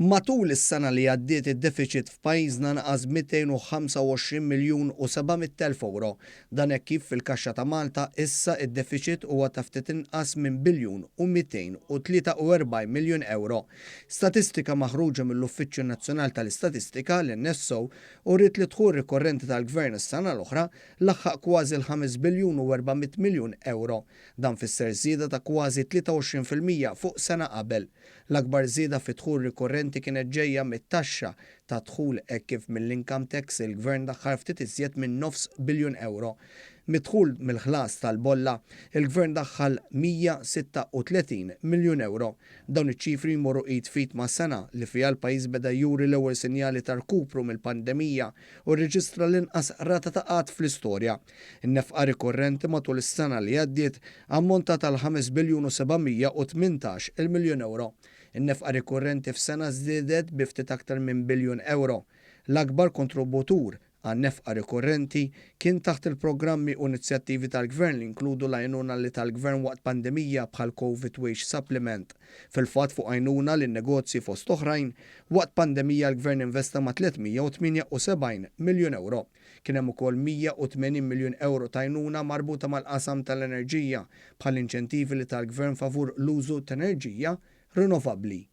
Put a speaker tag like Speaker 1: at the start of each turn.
Speaker 1: Matul is-sena li għaddiet id-defiċit f'pajjiżna naqas b'225 miljun u 700 elf ewro. Dan hekk kif fil-kaxxa ta' Malta issa id-defiċit huwa ta' ftit inqas minn biljun u 243 miljun ewro. Statistika maħruġa mill-Uffiċċju Nazzjonal tal-Istatistika, l-NSO, uriet li dħul rikorrenti tal-Gvern is-sena l-oħra laħħaq kważi l-5 biljun u 400 miljun ewro. Dan fisser żieda ta' kważi 23% fuq sena qabel. L-akbar żieda fi dħul rikorrenti kienet ġejja mit-taxxa ta' dħul hekk kif mill-income tax il-Gvern daħħal ftit iżjed minn nofs biljun ewro. Mid-dħul mill-ħlas tal-bolla, il-Gvern daħħal 136 miljun ewro. Dawn iċ-ċifri jmorru id f'id ma' sena li fiha l-pajjiż beda juri l-ewwel sinjali ta' rkupru mill-pandemija u rreġistra l-inqas rata ta' qgħad fl-istorja. In-nefqa rikorrenti matul is-sena li għaddiet ammontat għal 5 biljun u 718 il-miljun ewro. In-nefqa rikorrenti f'sena żdiedet bi ftit aktar minn biljun ewro. L-akbar kontributur għan-nefqa rikorrenti kien taħt il-programmi u inizjattivi tal-Gvern li inkludu l-għajnuna li tal-Gvern waqt pandemija bħal Covid Wage Supplement. Fil-fatt fuq għajnuna lin negozji fost oħrajn, waqt pandemija l-Gvern investa ma' 378 miljun ewro. Kien hemm ukoll 180 miljun ewro ta' għajnuna marbuta mal-qasam tal-enerġija bħal inċentivi li tal-Gvern favur l-użu ta' enerġija rinnovabbli.